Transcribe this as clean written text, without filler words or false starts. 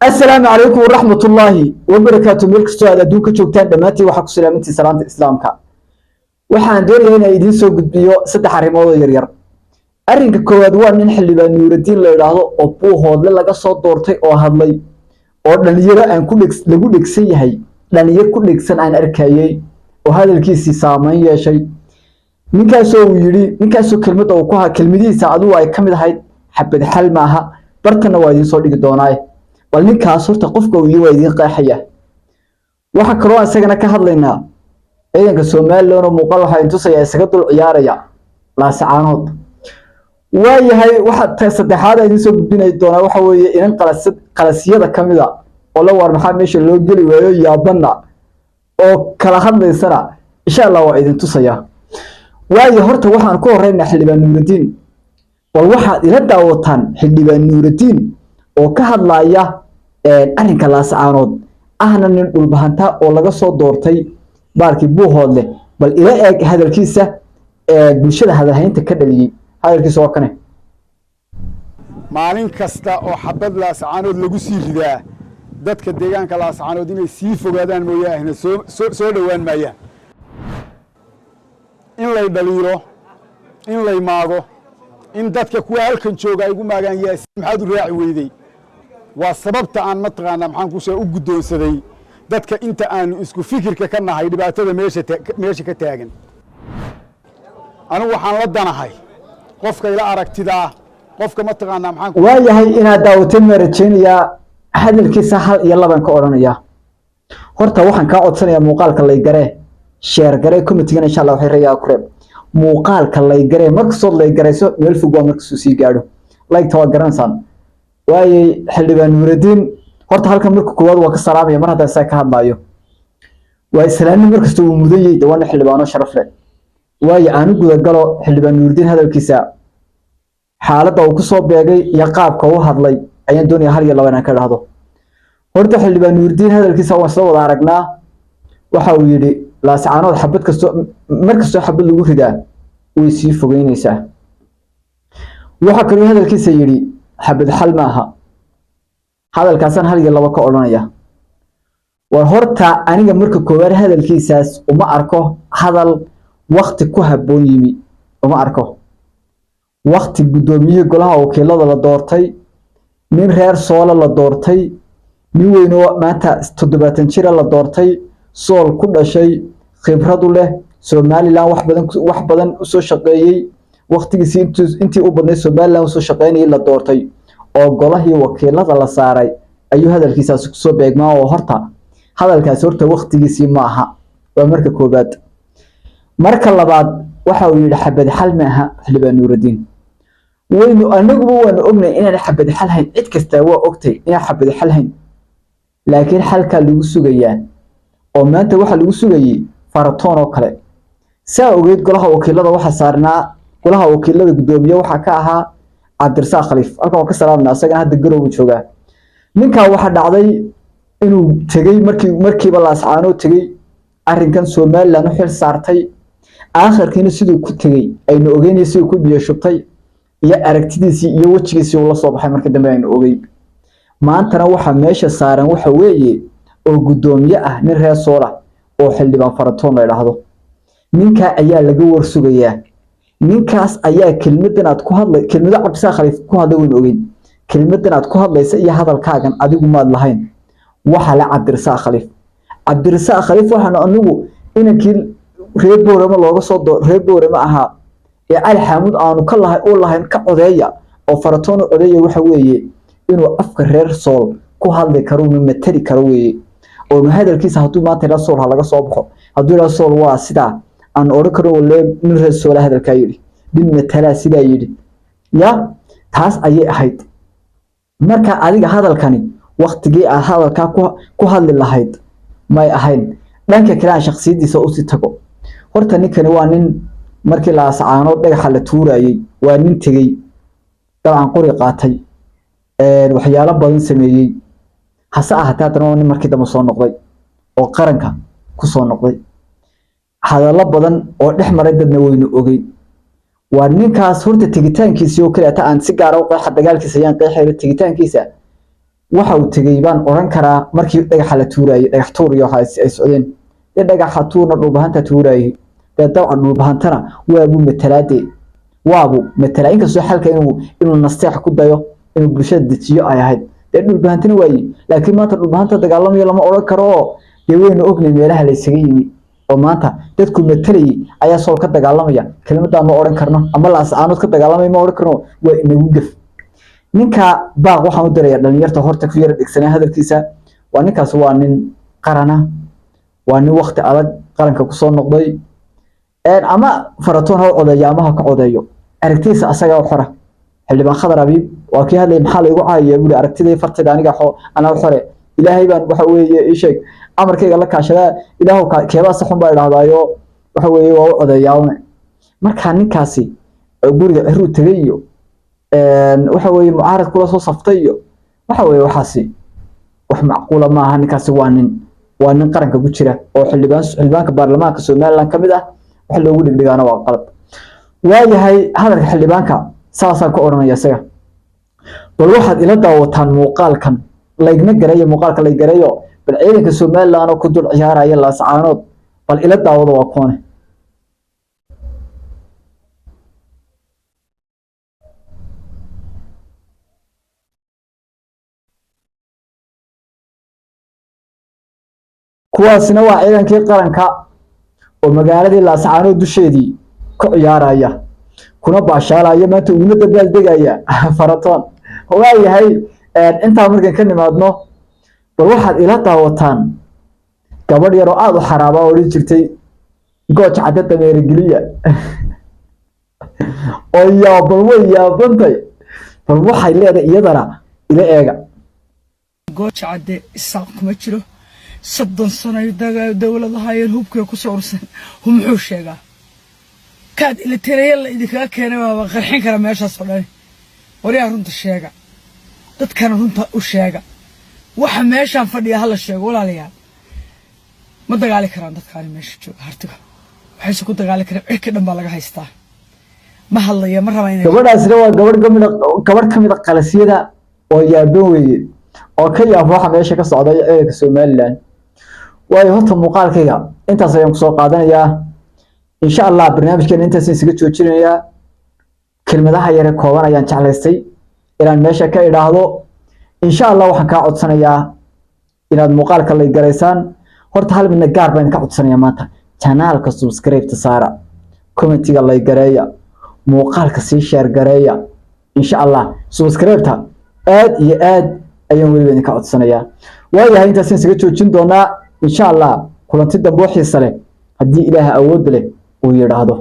Asalaamu calaykum waraxmatullaahi wabarakaatu. Meel kastoo aad adduunka joogtaan, dhammaantiin waxaa ku salaamantii salaanta Islaamka. Waxaan doonayaa inaan idiin soo gudbiyo saddex arrimood oo yaryar. Arrinka koowaad waa nin Xildhibaan Nuuraddiin la idhaahdo oo Buuhoodle laga soo doortay oo hadlay, oo dhalinyaro aan ku dheg lagu dhegsan yahay, dhalinyar ku dhegsan aan arkayey oo hadalkiisii saameyn yeeshay. Ninkaasoo uu yidhi, ninkaasoo kelmadda uu ku ha kelmadihiisa adigu ay ka mid ahayd "xabad xal maaha". Bartanna waa idiin soo dhigi doonaaye, bal ninkaas horta qofka uu yihi waa idiin qeexaya. Waxaa kaloo isagana ka hadlaynaa ciidanka Somaliland oo muuqaal waxaa intusaya isaga dul ciyaaraya Laasacaanood. Waayahay, waxa ta saddexaad aan idiin soo gudbinay doonaa waxa weeye inan qalasyada ka mid a oo la war maxaa meesha loo geli waayo yaabanna oo kala hadlaysana, insha Allah waa idin tusaya. Waayo, horta waxaan ku horeynaa Xildhibaan Nuuraddiin. Bal waxaad ila daawataan Xildhibaan Nuuraddiin oo ka hadlaya arrinka Laasacaanood, ahna nin Dhulbahanta oo laga soo doortay baarkii Buuhoodle. Bal ila eeg hadalkiisa bulshada hadalhaynta ka dhaliyey. Hadalkiisa waa kane. Maalin kasta oo xabad Laasacaanood lagu sii ridaa, dadka deegaanka Laasacaanood inay sii fogaadaan mooyaahna soo dhowaan maayaan. In lay dhaliilo, in lay maago, in dadka kuwa halkan jooga ay igu maagaan "Yaasiin, maxaad u raaci weydey?" waa sababta aan mataqaanaa maxaan ku soo u guddoonsaday dadka inta aanu isku fikirka ka nahay dhibaatada meesha ka taagan. Anigu waxaan la danahay qofka ila aragtidaa, qofka mataqaanaa maxaan. Waayahay, inaad daawateen maa rajaynayaa. Hadalkiisa hal iyo laban ka odhanaya. Horta waxaan kaa codsanayaa muuqaalka like garee, share garee, commentigana insha Allah waxay rayaa ku reeb. Muuqaalka like garee, markastood like garayso meel fog waa markastuu sii gaadho. Like-ta waa garanaysaan. Waayay, Xildhibaan Nuuraddiin horta halkan marka koowaad waa ka salaamaya. Mar haddaa isaga ka hadlaayo, waa islaamni markasta uu mudan yahay, de waana xildhibaano sharaf leh. Waayo, aanu gudagalo Xildhibaan Nuuraddiin hadalkiisa. Xaaladda uu kusoo beegay iyo qaabka u hadlay ayaan doonaya hal iyo laba inaan ka dhahdo. Horta Xildhibaan Nuuraddiin hadalkiisa waan soo wada aragnaa. Waxa uu yidhi Laascaanood xabad kasto, mar kastoo xabad lagu ridaa, way sii fogeynaysaa. Waxaa kaloo hadalkiisa yidhi "xabad xal maaha". Hadalkaasaan hal iyo laba ka odhanaya. War horta aniga marka koowaad hadalkiisaas uma arko hadal wakti ku habboon yimi. Uma arko wakti guddoomiyihii golaha wakiilada la doortay, nin reer Soole la doortay, nin weynoo maanta 70 jira la doortay, Sool ku dhashay, khibradu leh, Somaliland wax badan usoo shaqeeyey, waktigiisii intii u badnayd Somaliland usoo shaqeynayay la doortay oo golahii wakiilada la saaray ayuu hadalkiisaasi kusoo beegmaa. Oo horta hadalkaasi horta waktigiisii ma aha, waa marka koobaad. Marka labaad, waxa uu yidhi "xabad xal ma aha". Xildhibaan Nuuraddiin, waynu anaguba waanu ognay inaan xabad xal hayn. Cid kastaa waa ogtay inaan xabad xal hayn, laakiin xalkaa lagu sugayaa oo maanta waxaa lagu sugayey Faratoon oo kale. Saa ogeyd, golaha wakiilada waxaa saarnaa, golaha wakiilada guddoomiye waxaa ka ahaa Cabdirasaaq Khaliif. Halkan waan ka salaamna asagana, hadda Garowgu joogaa. Ninkaa waxaa dhacday inuu tegey markiiba Laascaanoo tegey, arrinkan Somaliland u xil saartay. Aakhirkiina siduu ku tegey aynu ogeynay, siduu ku biyo shubtay iyo aragtidiisii iyo wejigiisii uu la soo baxay markii dambe aynu ogey. Maantana waxa meesha saaran waxa weeye oo guddoomiye ah nin reer Soola oo Xildhibaan Faratoon la idhaahdo. Ninkaa ayaa laga warsugayaa. Ninkaas ayaa kelmadan aad ku hadlay, kelmado Cabdisaaq Khaliif ku hadlay waynu ogeyn. Kelmadan aad ku hadlaysa iyo hadalkaagan adigu maad lahayn, waxa la Cabdirasaaq Khaliif. Cabdirasaaq Khaliif waxaanu anigu inankii reer Boorama looga soo reer Boorama ahaa ee Cali Xaamud aanu ka lahay u lahayn ka codeeya oo Faratoon u codeeya, waxa weeye inuu afka reer Sool ku hadli karo, unu matali karo weeye, oo hadalkiisa hadduu maanta ilaa Sool ha laga soo baxo, hadduu ilaa Sool waa sidaa, aan odhan karo walee nin reer Soola hadalkaa yidhi, nin matalaa sidaa yidhi. Ya taas ayay ahayd. Marka adiga hadalkani waktigii aad hadalkaa ku hadli lahayd may ahayn. Dhanka kale aan shakhsiyadiisa usii tago. Horta ninkani waa nin markii Laasacaanood dhagaxa la tuurayey waa nin tegey, dabcan qori qaatay, waxyaalo badan sameeyey. Hase ahaatee haddana waa nin markii dambe soo noqday oo qaranka ku soo noqday. Hadallo badan oo dhex maray dadna waynu ogey. Waa ninkaas horta tegitaankiisii oo kale ata aan si gaara u qeexa dagaalkiisa ayaan qeexayna tegitaankiisa. Waxa uu tegey baan oran karaa markii dhagaxa la tuurayay, dhagax tuur iyo waxa ay socdeen. Dee dhagaxa tuurna Dhulbahanta tuurayay, dee dabcan Dhulbahantana waabuu matalaade, waabuu matalaa. Inkastoo xalka inuu nasteex ku dayo, inuu bulshada dejiyo ay ahayd, dee Dhulbahantana waaye. Laakiin maanta Dhulbahanta dagaalamayo lama odhan karo, oo dee waynu ognay meelaha la isaga yimi, oo maanta dadku matalayay ayaa Sool ka dagaalamaya. Kelmadaa ma odhan karno, ama Laascaanood ka dagaalamaya ma odhan karno, waa inagu gef. Ninka baaq waxaan u dirayaa dhalinyarta horta ku yara dhegsanaa hadalkiisa. Waa ninkaas, waa nin qarana, waa nin wakti adag qaranka kusoo noqday. Ama Faratoon ha codeeyo ama ha ka codeeyo, aragtidiisa asagaa u xora. Xildhibaan Khadar Abiib waa kii hadlay, "Maxaa la igu caayaya?" buuri. "Aragtidii fartayda aniga anaa u xore. Ilaahay baan, waxa weeye, ii sheeg, amarkayga la kaashadaa. Ilaahow keebaa saxun baa idhahdaayo, waxa weeye, waa u codeeyaa." Marka ninkaasi guriga Ciruu tegay iyo waxa weeye mucaarad kula soo saftay iyo waxa weeye waxaasi wax macquula maaha. Ninkaasi waa nin qaranka ku jira oo xildhibaanka baarlamaanka Somaliland ka mid ah. Wax loogu dhigdhigaana waa qalad. Waayahay, hadalka xildhibaanka saasaan ka odhanaya isaga. Bal waxaad ila daawataan muuqaalkan, laygna gareeyo, muuqaalka lay gareeyo. Bal ciidanka Somaliland oo ku dul ciyaaraya Laascaanood bal ila daawada, waa kuwane. Kuwaasina waa ciidankii qaranka oo magaaladii Laascaanood dusheedii ku ciyaaraya, kuna baashaalaya, maanta uguna dabaaldegaya Faratoon. Waayahay, intaa markaan ka nimaadno, bal waxaad ila daawataan gabadh yaroo aada u xaraaba oo odhan jirtay "Gooj Cadde dameerigeliya", oo yaaban, way yaabantay. Bal waxay leedahay iyadana ila eega. Gooja Cadde Isaaq kuma jiro. 30 sano dowladahayeen, hubkay ku soo ursan. Muxuu sheegaa? Kaad ila la idinkaga keenay baaba qarxin kara meeshaasoo dhani. Waryaa, runta sheega, dadkana runta u sheega. Waxa meeshaan fadhiya hala sheego. Walaalayaal, ma dagaali karaan dadkaani meesha jooga. Hartiga waxayse ku dagaali karaan cirka dhan baa laga haystaa. Ma hadlaya, ma rabaa inay Gabadhaasina waa gabadh kamid a, gabadh kamid a qalasyada oo yaaban weeye, oo ka yaaba waxa meesha ka socda ciidanka Somaliland. Waayo, horta muuqaalkayga intaas ayaan kusoo qaadanayaa. Insha Allah barnaamijkeena intaas isaga joojinayaa. Kelmadaha yare kooban ayaan jeclaystay inaan meesha ka idhaahdo. Insha Allah waxaan kaa codsanayaa inaad muuqaalka lay garaysaan. Horta hal midna gaar baan ka codsanayaa maanta: channelka subscribe-ta saara, commentiga lay gareeya, muuqaalka sii share gareeya. Insha Allah subscribe-ta aad iyo aad ayaan weliba idinka codsanayaa. Waayahay, intaas isaga joojin doonaa. Insha Allah kulanti dambe oo xiisa leh, haddii Ilaaha awood leh uu yidhaahdo.